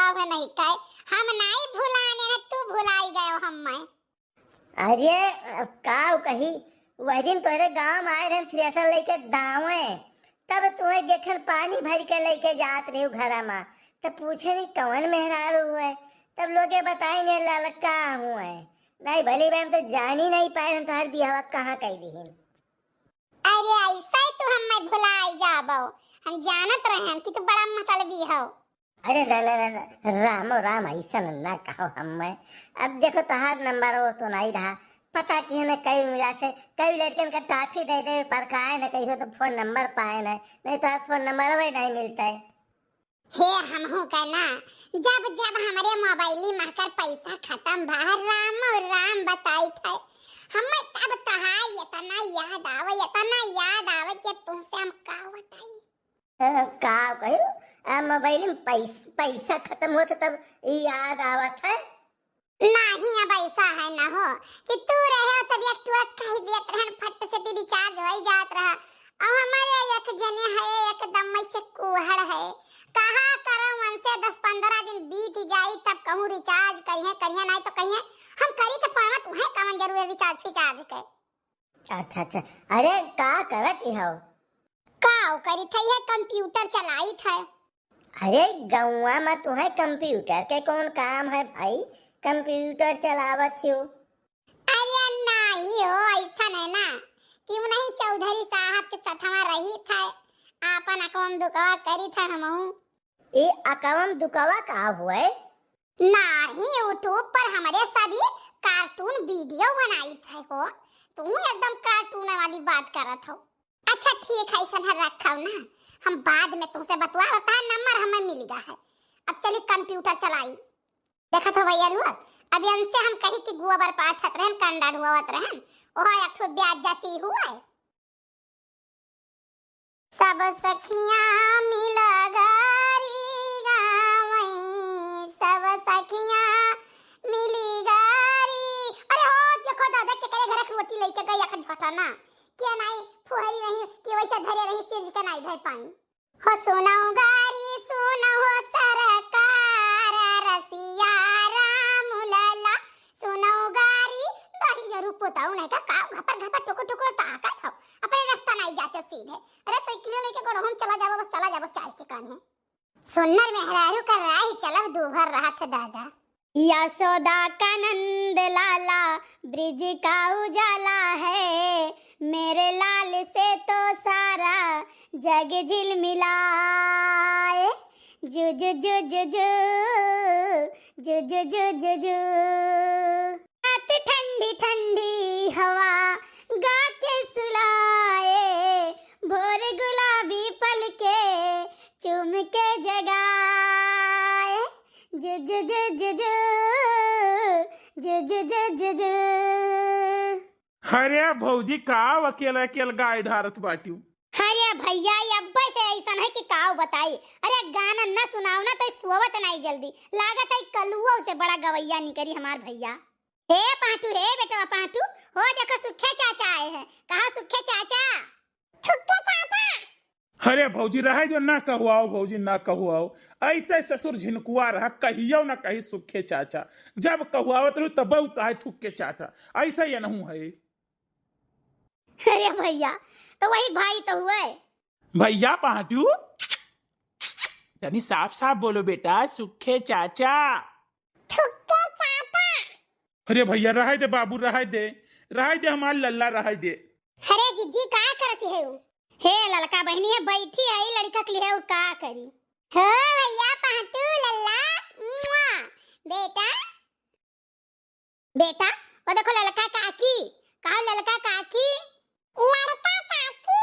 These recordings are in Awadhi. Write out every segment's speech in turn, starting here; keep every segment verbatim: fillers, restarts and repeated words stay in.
है नहीं कहे, हम नहीं भुलाने हैं, तू भुलाई गयो हम मैं। अरे, अब का कही, वह दिन तोहरे गाँव में आए रहन थ्रेसर लेके दावे, तब तुहे देखन पानी भर के लेके जात रही घरा में, तब पूछे नहीं कौन मेहरारू है, तब लोगे बताई ने ललका हुए। नहीं भली बहन तो जानी नहीं पाए हम तोहर बियाह कहाँ कई दिहिन। अरे ऐसा ही तू हमें भुलाई जाबो, हम जानत रहन कि तू बड़ा मतलबी हो। अरे ना, ना, ना, ना, रामो राम, ऐसा ना, ना कहो हमें। अब देखो तोहार नंबर वो तो नहीं रहा, पता कि हमें कई मिला से कई लड़कन का टाफी दे दे पर का है ना कहियो तो फोन नंबर पाए ना, नहीं तो फोन नंबर वही नहीं मिलता है। हे हमहू का ना, जब जब हमरे मोबाइल में कर पैसा खत्म भा, राम राम बताई थे। हमें तब तहार इतना याद आवे, इतना याद आवे कि तुमसे हम का बताई। अ, का कहो? आ मोबाइल में पैस-, पैसा खत्म होत तब याद आवत है। नाही, अब ऐसा है न हो कि तू रहे तब एक ठो कह देत रहन, फट से ती रिचार्ज होई जात रहा। अब हमारे एक जने है, एकदम ऐसे कुहड़ है, कहा करम उनसे दस पन्द्रह दिन बीत जाई तब कहूँ रिचार्ज करिए, करिए नहीं तो कहिए हम करी तो फोन, तुम्हें कवन जरूरत रिचार्ज फिचार्ज के। अच्छा, अच्छा। अरे, का करत ही हो? का करी थे, ये कंप्यूटर चलाई थे। अरे, गौवा में तुम्हें कंप्यूटर के कौन काम है भाई? कंप्यूटर चलावत हो? अरे नहीं हो, ऐसा नहीं ना कि नहीं चौधरी साहब के सथवा रही थे, आपन अकवम दुकवा करी थे हमहू। ए अकवम दुकवा का हुए? नाही, YouTube पर हमरे सभी कार्टून वीडियो बनाई थे हो, तू एकदम कार्टून वाली बात करत हो। अच्छा ठीक है, ऐसा है रखो ना, हम बाद में तुमसे बतुआ होता है, नंबर हमें मिल गया है। अब चली कंप्यूटर चलाई। देखत हो भैया लोग, अब इनसे हम कही कि गोबर पाथत रहन, कंडा ढुआवत रहन, ओह एक ठो ब्याज जाती हुआ है। सब सखियाँ मिल गारी गावई, सब सखियाँ मिली गारी। अरे हो, देखो दादा, केकरे घरे के रोटी लेके गई, एक झोटा ना। के नाई फुहरी रही, कि वैसे धरे रही, सिरज के नाई धर पाई। हो सुनौ गारी, सुनौ सरकार, रसिया राम लला, सुनौ गारी। बड़ी जरूर पोताऊ नहीं का, का घपर घपर टुकुर टुकुर ताकत हो, अपने रास्ता नहीं जाते सीधे। अरे साइकिल लेके गोड़ो हम चला जाबो, बस चला जाबो चाय के कान्हे। सुन्नर मेहरारू का राही चलब दूभर रहत दादा। यशोदा का नंद लाला ब्रिज का उजाला है, मेरे लाल से तो सारा जग झिलमिलाए। जु, जु, जु, जु, जु, जु, जु, जु, जु, जु। रात ठंडी ठंडी हवा गा के सुलाए, भोर गुलाबी पलके चूम के जगाए। जु, जु, जु, जु, जु। जु, जु, जु, जु, जु। अरे भौजी, का अकेला अकेला गाय ढारत बाटिउ? अरे भैया, ये अब्बे से ऐसन है कि काव बताई। अरे गाना न सुनाओ ना तो सोवत नहीं जल्दी। लागत है कलुओ से बड़ा गवैया निकरी हमार भैया। हे पाँटू, हे बेटवा पाँटू, हो देखो सुखे चाचा आए हैं। कहा सुखे चाचा? सुखे चाचा। अरे भौजी, रहे दो, ना कहुआओ भौजी, ना कहुआओ। ऐसे ससुर झिनकुआ रहा, कहियो ना कही सुखे चाचा। जब कहुआवत रहू तब कहे थुक्के चाटा। ऐसा ये नहू है। अरे भैया, तो वही भाई तो हुए। भैया पाँटू, तनी साफ साफ बोलो बेटा, सुखे चाचा। थुक्के चाटा। अरे भैया, रहे दे बाबू, रहे दे, रहे दे हमार लल्ला, रहे दे। अरे जिज्जी, का करत है उ? हे ललका बहिनी है, बैठी है, लड़का के लिए और का करी? हो भैया पाँटू लल्ला, मुआ, बेटा। बेटा, वो देखो ललका काकी, कहो ललका काकी। ललका काकी?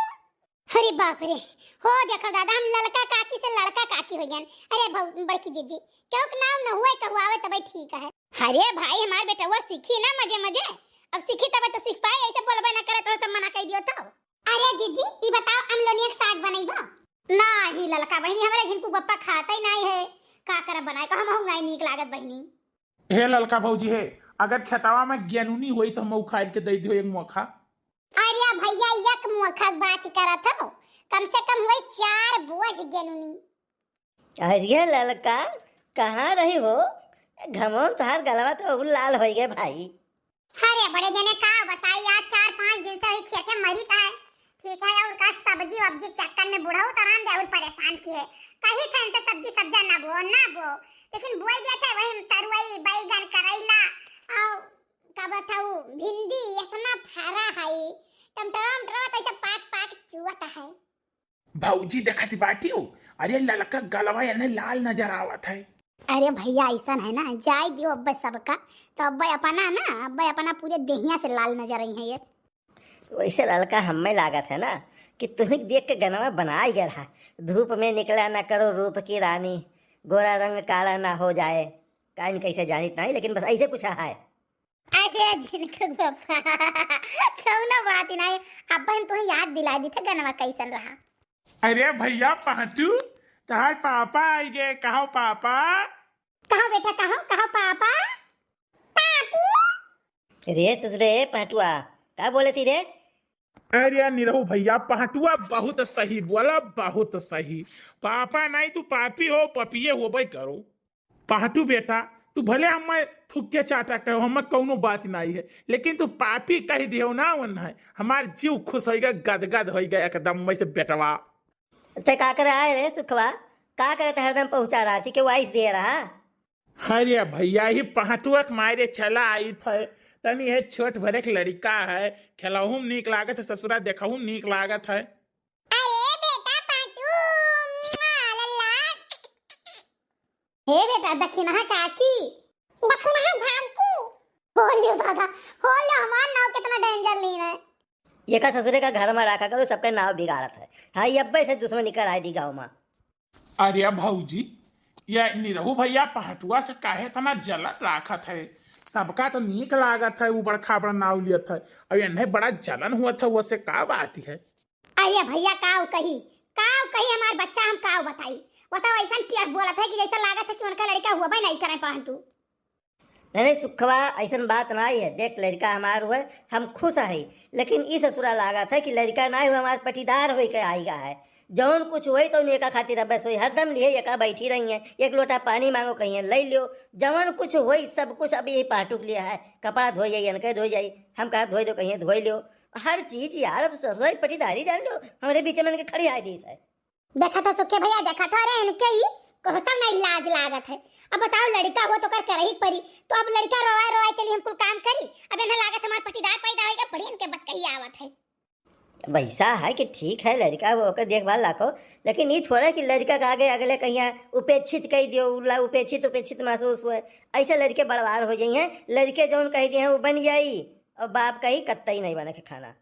अरे बाप रे, हो देखो दादा, हम ललका काकी से लड़का काकी हो गए। अरे भौ-, बड़की जीजी, क्यों के नाम न हुए, कहू आवे तबे ठीक है। अरे भाई, हमार बेटवा सीखी ना मजे मजे, अब सीखी तबे तो सीख पाए, ऐसे बोलबे ना करे तो सब मना कर दियो तो। अरे जीजी, ई बताओ, अमलोनिया के साग बनैबो? नाही ललका बहिनी, हमरे झिनकू बप्पा खाता ही नाही है, का करब बनाए, कहूँ महू नाही नीक लागत बहिनी। हे ललका भौजी हे, अगर खेतवा में गेनूनी होई तो हम उखाड़ के दे दियो एक मोखा। अरे भैया, एक मोखा के बात करत हो, कम से कम होई चार बोझ गेनूनी। अरे ललका, कहाँ रही हो? घमौन तोहार गलवा तो अउर लाल होइ गए भाई। अरे बड़े जने का बताई, आज चार पाँच दिन से ही खेते मरी का है। ठीक है, और का सब्जी वब्जी चक्कर में बुढ़ऊ तरान दे और परेशान किए। कही थे इनसे सब्जी सब्जा ना बो, ना बो, लेकिन बोई दिया था वही तरुई, बैगन, करैला और का बताऊ, भिंडी इतना फरा है, टमटरा उमटरा तो ऐसे पाक पाक चुअत है। भौजी देखत बाटियो, अरे ललका गलवा एन्हे लाल नजर आवत है। अरे भैया ऐसन है ना, जाए दियो अब्बे सबका, तो अब्बे अपना ना, अब्बे अपना पूरे देहिया से लाल नजर आई है ये। वैसे ललका हमें लागत है ना कि तुम्हें देख के गनवा बनाए गया रहा, धूप में निकला ना करो रूप की रानी, गोरा रंग काला ना हो जाए। काइन कैसे जानित नहीं, लेकिन बस ऐसे कुछ है। अरे झिनकू बापा, कौनो बात ही नहीं, अब हम तुम्हें याद दिला दी थे गनवा कैसन रहा। अरे भैया पहटू, तहार पापा आई गए, कहो पापा। कहो बेटा, कहो, कहो पापा। पापी। रे ससुरे पहटुआ, का बोले थी रे? अरे निरहू भैया, पहटुआ बहुत सही बोला, बहुत सही। पापा नहीं तू पापी हो, पपिए होबे करो। पहटू बेटा, तू भले हमें थुक्के चाटा कहो, हमें कौनो बात नहीं है, लेकिन तू पापी कह दियो ना, वन है हमार जीव खुश होइगा, गदगद होइगा एकदम वैसे बेटवा। ते का करे आए रे सुखवा, का करे ते हरदम पहुंचा रहा थी कि वाइस दे रहा। अरे भैया, ही पहटुआ के मारे चला आई थे, तनी है छोट भरे के लड़का है, खेलहू में नीक लागत है ससुरा, देखहू में नीक लागत है। अरे बेटा पाटू, मुआ, लल्ला। हे बेटा, दखिनहा काकी। दखिनहा झांकी। हो लियो दादा, हो लियो, हमार नाव कितना danger लीन है। ये का ससुरे का घर में रखा करो, सबके नाव बिगाड़त है। हाँ, ये अब्बे से दुश्मनी कराए दी गाँव में। अरे भौजी, ये निरहू भैया पहटुआ से काहे इतना जलन राखत है? सबका तो नीक लागत है, ऊ बड़खा बड़ा नाव लियत है, और इन्हें बड़ा जलन हुआ था, वो से का बात है? अरे भैया, काव कही, काव कही, हमार बच्चा हम काव बताई। वो तो ऐसन टियर बोलत है कि जैसा लागत है कि उनका लड़का हुआ भाई नहीं करे पहटू। नहीं, नहीं, सुखवा, ऐसन बात नहीं है। देख, लड़का हमार हुए, हम खुश है, लेकिन ई ससुरा लागत है कि लड़का नहीं हुए, हमार पटीदार होई के आइगा है। जौन कुछ होई तो एका खातिर अब बस होई, हरदम लिए एका बैठी रही है, एक लोटा पानी मांगो कहिए ले लियो, जौन कुछ होई सब कुछ अब यही पाटुक लिया है, कपड़ा धोई जाई, इनके धोई जाई, हम कहा धोई दो कहिए धोई लियो, हर चीज यार अब ससुरा पटीदारी जान लो, हमरे बीच में इनके खड़ी आए दीस है। देखा था सुखे भैया, देखा था, अरे इनके ही कहता नहीं लाज लागत है। अब बताओ, लड़का हो तो कर करही परी, तो अब लड़का रोवाए रोवाए चली हम कुल काम करी। अब इन्हें लागत हमार पटीदार पैदा होइगा, बड़ी इनके बतकही आवत है। वैसा है कि ठीक है लड़का हो ओकर देखभाल रखो, लेकिन ई थोड़ा कि लड़का के आगे अगले कहिया उपेक्षित कह दियो, उला उपेक्षित उपेक्षित महसूस हुए, ऐसे लड़के बड़वार हो जाई हैं। लड़के जौन कह दिए हैं वो बन जाई, और बाप कही कत्तई नहीं बने के खाना।